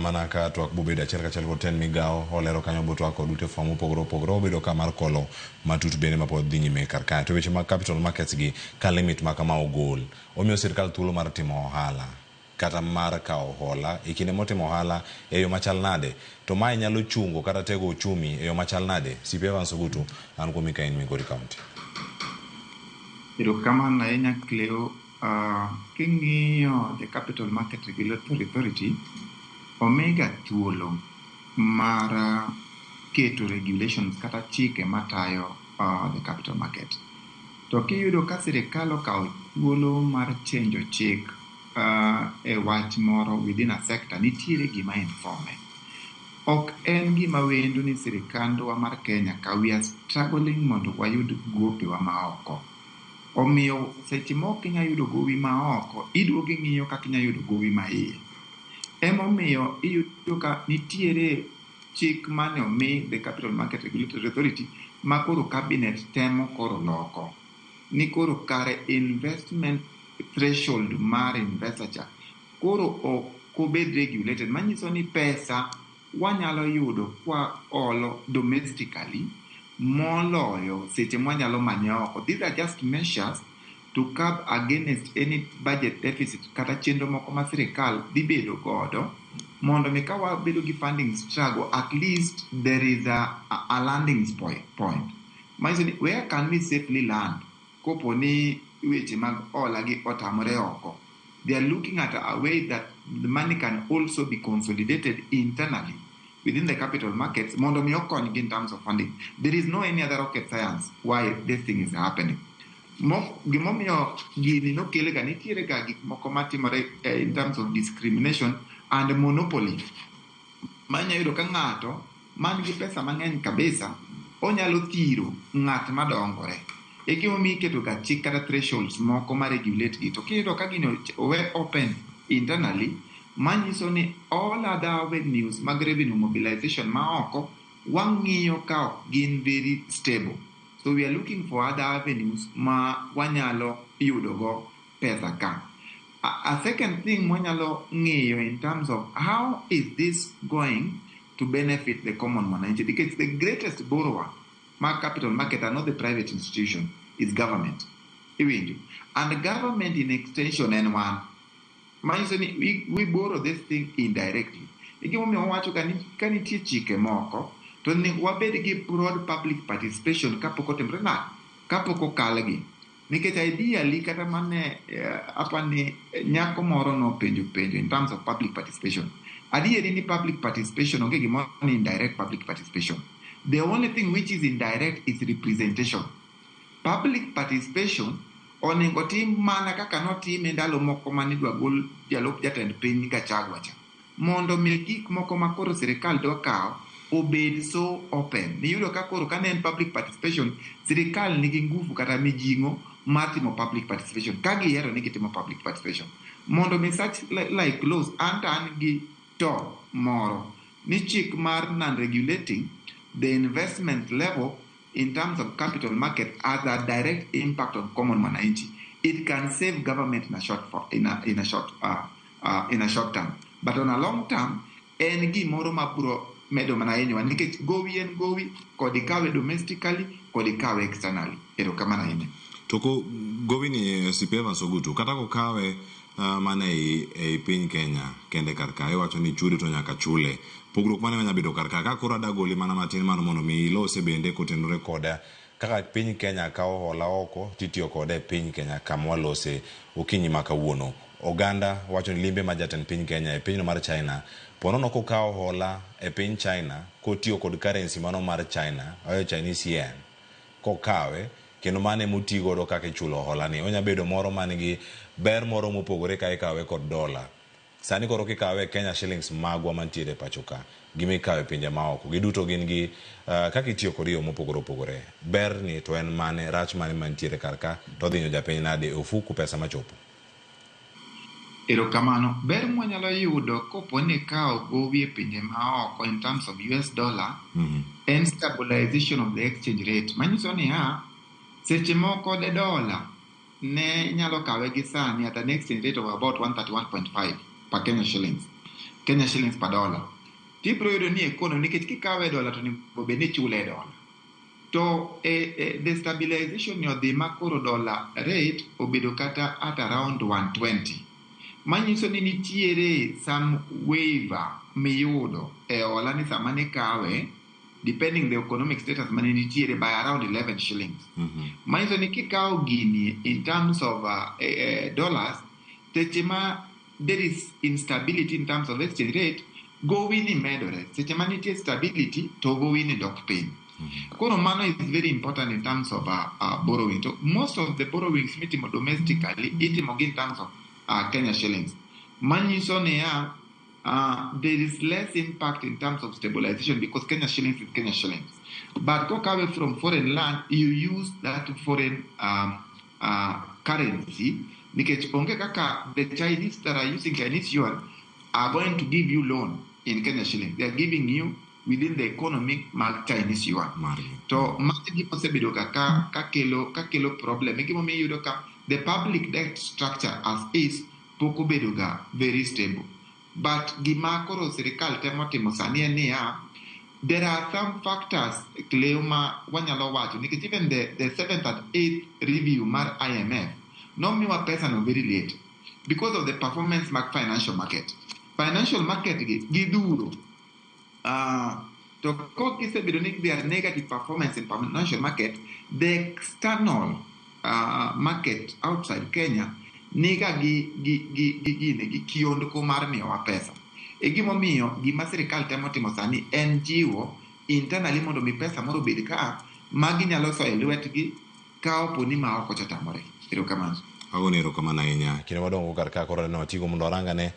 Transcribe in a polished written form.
Mana ka twak bobedo achiel kachiel kod tend migawo olero kanyo botwak kod ute fwambo mopogore opogore obedo ka mar kolo matut bende mapod dhi nyime kar kae. To weche mag capital markets gi ka limit ma kama ogol omiyo sirkal thuolo mar timo ohala kata mar kawo hola e kinde motimo ohala e yo machal nade to mae nyalo chungo kata tego uchumi e yo machal nade. CP Evans Ogutu an kuomi ka in Migori County. Erokamano ahinya Cleo. King'iyo the Capital Market Regulatory Authority, omiga thuolo mar keto regulations kata chike matayo the capital market. To kiyudo ka sirikal okawo thuolo mar chenjo chik e wach moro within a sector, nitiere gima informe. Ok en gima wendo ni sirikandwa mar Kenya ka we are struggling mondo wayud gopewa ma oko. Omiyo seche mok inya yudo gowi ma oko, iduogo ing'iyo kaka inya yudo gowi ma iye. Emomiyo iyudo ka nitiere chik mane omi the Capital Market Regulatory Authority ma koro cabinet temo koro loko. Ni koro kare investment threshold mar investor cha koro ok obed regulated manyiso ni pesa wanyalo yudo kwa olo domestically moloyo seche mwanyalo manye oko. These are just measures to curb against any budget deficit kata chenro moko ma sirikal dhi bedo godo mondo mi ka wabedo gi funding struggle at least there is a landing point. Manyiso ni where can we safely land kopo ni weche mag hola gi otamore oko. They are looking at a way that the money can also be consolidated internally within the capital markets mondo mi okonygi in terms of funding. There is no any other rocket science why this thing is happening. Gimomiyo gini nokel ga nitiere ga gik moko matimore in terms of discrimination and monopoly. Manya yudo ka ng'ato man gi pesa mang'eny kabisa onyalo thiro ng'at madongore. E gimomiyo iketo ga chik kata thresholds moko ma regulate gi. To kiyudo ka gini owe open internally, manyiso ni all other avenues mag revenue mobilization ma oko wang'iyo ka ok gin very stable. So we are looking for other avenues ma wanyalo yudogo pesa ka. A second thing mwanyalo ng'iyo in terms of how is this going to benefit the common mwananchi, because the greatest borrower mag capital market are not the private institution, it's government. Iwinjo? And government in extension en wan. Manyiso ni we borrow this thing indirectly. E gimomiyo wawacho ga ni ka nitie chike moko to onego wabed gi broad public participation kapok otimore nade? Kapok okalgi. Nikech ideally kata mane apani nyako moro nopenjo penjo in terms of public participation. Adieri ni public participation onge gimoro ni indirect public participation. The only thing which is indirect is representation. Public participation onego tim mana kaka notime ndalo moko mane idwa gol jalup jatend piny Gachagua cha. Mondo mi gik moko ma koro sirikal dwa kawo obed so open. Niyudo ka koro kane en public participation, sirikal nigi nguvu kata mijing'o mar timo public participation. Ka gihero ni gitimo public participation. Mondo mi such like laws, an to an gi to moro ni chik mar non-regulating the investment level in terms of capital market has a direct impact on common mwananchi. It can save government in a short in a short in a short term, but on a long term en gimoro mabiro medo mana hinyowa nikech gowi en gowi kod ikawe domestically kod ikawe externally. Erokamano ahinya. To ko gowi ni CP Evans Ogutu kata kokawe mana ei piny Kenya kende kar ka iwacho ni chudo to nyaka chule. Pogruok mane manya bedo kar ka ka koro ada goli mana matin mar mondo mi ilose bende kotenore koda kaka piny Kenya kawo hola oko titiyo kode e piny Kenya kama walose okinyi ma kawuono. Oganda wacho ni limbe ma jatend piny Kenya e pinyno mar China ponono kokawo hola e piny China kotiyo kod currency mano mar China, Chinese yen, kokawe kendo mano ema oti godo kaka ichulo hola ni. Onya bedo moro man gi ber moro mopogore ka ikawe kod dola. Sani koro kikawe e Kenya shillings magwa mantiere e pacho ka gi mikawe e pinje maoko giduto gin gi kaka itiyo kode e yo mopogore opogore. Ber ni to en mane, rach mane mantiere kar ka to odhi hinyo japiny nade e ofuku pesa machopo? Erokamano. Ber mwanyalo yudo kopo ni ikawo gowi e pinje maoko in terms of US dollar en stabilization of the exchange rate. Manyiso niya, seche moko de dola ne inyalo kawe gi sani at an exchange rate of about 131.5 per Kenya shillings. Kenya shillings per dollar. Tibiro yudo ni economy nikech kikawe e dollar to onego bed ni ichule e dollar. To the stabilization ni odhi ma koro dollar rate obedo kata at around 120. Manyiso ni nitiere some waiver miyudo e hola ni sama nikawe depending the economic status mane nitiere by around 11 shillings. Manyiso ni kikawo gini in terms of dollars, seche ma there is instability in terms of exchange rate, gowi ni medore. Seche ma nitie stability to gowi ni dok piny. Koro mano is very important in terms of borrowing. To most of the borrowings mitimo domestically itimo gi in terms of Kenya shillings. Manyiso niya there is less impact in terms of stabilization because Kenya shillings is Kenya shillings. But kokawe from foreign land, you use that foreign currency nikech onge kaka the Chinese that are using Chinese yuan are going to give you loan in Kenya shillings. They are giving you within the economy mag Chinese yuan. Margi. To mano gima osebedo ka kelo problem. E gimomiyo iyudo ka the public debt structure as is pok obedo ga very stable. But gima koro sirikal temo timo sani en niya, there are some factors Cleo ma wanyalo wacho nikech even the seventh and eighth review mar IMF nomiwa pesa no very late because of the performance mag financial market. Financial market gi gidhuro. To kok gisebedo ni they are negative performance in financial market, the external market outside Kenya niga gi gine gi kiondko mar miyowa pesa. E gimomiyo gima sirikal temo timo sani en jiwo internally mondo mi pesa moro obed ka ma ginyalo soyo e lwetgi ka opo ni ma oko cha tamore. Erokamano. Agoni erokamano ahinya. Kinde wadongo kar ka koro ne watigo mondo warang ane